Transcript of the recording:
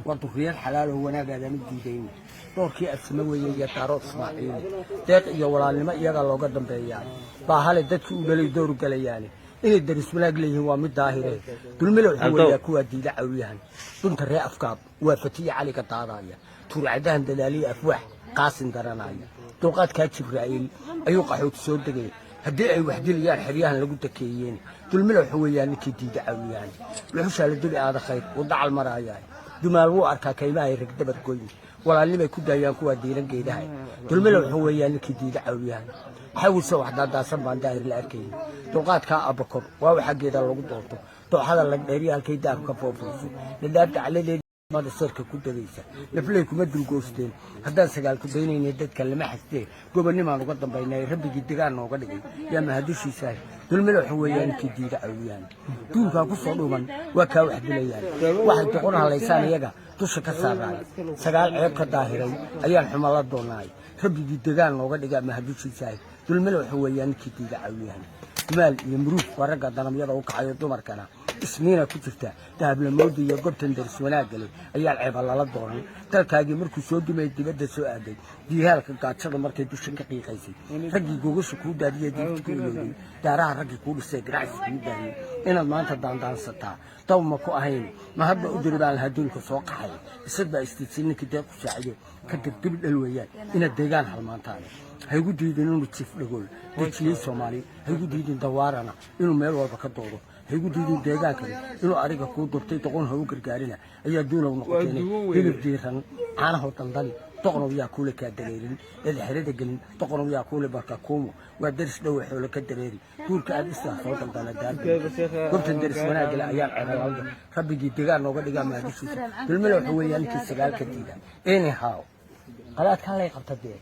Waa durriyad xalaal oo wanaagaadaan u diidayna. Doorkii absame weeye iyo Daarood Ismaaciil. Deeq iyo walaalnimo iyagaa looga dambeeyaa. Baahale dadkii u dhalay dooru galayaane, inay daris wanaag leeyihiin waa mid daahire. Dulmile wuxuu Abdow. weeyaa kuwaa diida cawyahan. Dunta ree Afkaab waa Fatiya Caliga daadaya, Tuurcadahan dadaaliya, Afwaax Qaasin daranaya. Dulqaadkaa Jibraa'iil ayuu qaxooti soo degay, haddii ay wax dilayaan xeryahan lagu dakeeyeen. Dulmile wuxuu weeyaa ninkii diida cawyahan. Luxushaa la duli aada khayr uu dacal maraayaa. Dumaal wuu arkaa kaymaha ay ragdabar goyn. Walaalnimay ku daayaan kuwaa diiran geedaha. Dulmile wuxuu weeyaa ninkii diida cawyahan. Xawise wax daadaasan baan daahir la arkayn. Dulqaadkaa Abakor waa waxa geeda lagu doorto. Dooxada Lagdheeriya halkay daabka foofayso, Dhadhaabta caladeed mada sarka ku degaysa. Nafley kuma dulgoosteen haddaan sagaal ku daynayna. Dadka lama xastee, gobonnimaan uga dambaynay. Rabbigii degaan nooga dhigay yaa mahadushiisahay. Dulmile wuxuu weeyaa ninkii diida cawiyaan. Duulkaa ku soo dhuuman waa kaa wax dilayaan. Waxay doqon halaysaan iyaga dusha ka saaraay. Sagaal ceeb ka daahiray ayaan xuma la doonaay. Rabbigii degaan nooga dhigaa mahadushiisahay. Dulmile wuxuu weeyaa ninkii diida cawiyaan. Dumaal iyo Muruuf waa ragga danamyada u kacayo. Dumarkana Isniina ku jirta dahablamooda iyo gobtan daris wanaagga leh ayaa ceeba lala doonan. Dalkaagii markuu soo dumay, dibadda soo aaday, diihaalka gaajada markay dusha ka qiiqaysay, raggii gogasha kuu daadiyey, dibta ku ilowday, daaraha raggii kuu dhisay, ganacsi kuu daayay, inaad maanta daandaansataa daw ma ku ahayn. Ma hadba u diri baan lahaa duulka soo qaxay. Isag baa istiidsin ninkii deeq ku saaciday ka dibdib dhal weeyaan inaad deegaan halmaantaan. Haygu diidin inuu jiif dhagool dejiyey Soomaali. Haygu diidin dawaarana inuu meel walba ka doodo. Haygu diidin deegaankani inuu ariga kuu durtay. Doqon ha u gargaarina ayaa duulow noqoteen. Hilib diiran caanahoo daldali, doqonow yaa kuule kaa dareerin eed xerada gelin. Doqonow yaa kuule barka kuumo waa deris dhowe xoolo ka dareeri. Duurka aad istaa soo daldala daarbi. Gobtan deris wanaagale ayaan ceelalda. Rabbigii degaan nooga dhigaa mahadishiisa. Dulmile wuxuu weeyaa ninkii sagaalka diida. Anyhow, qalaadkan lay qabta dee.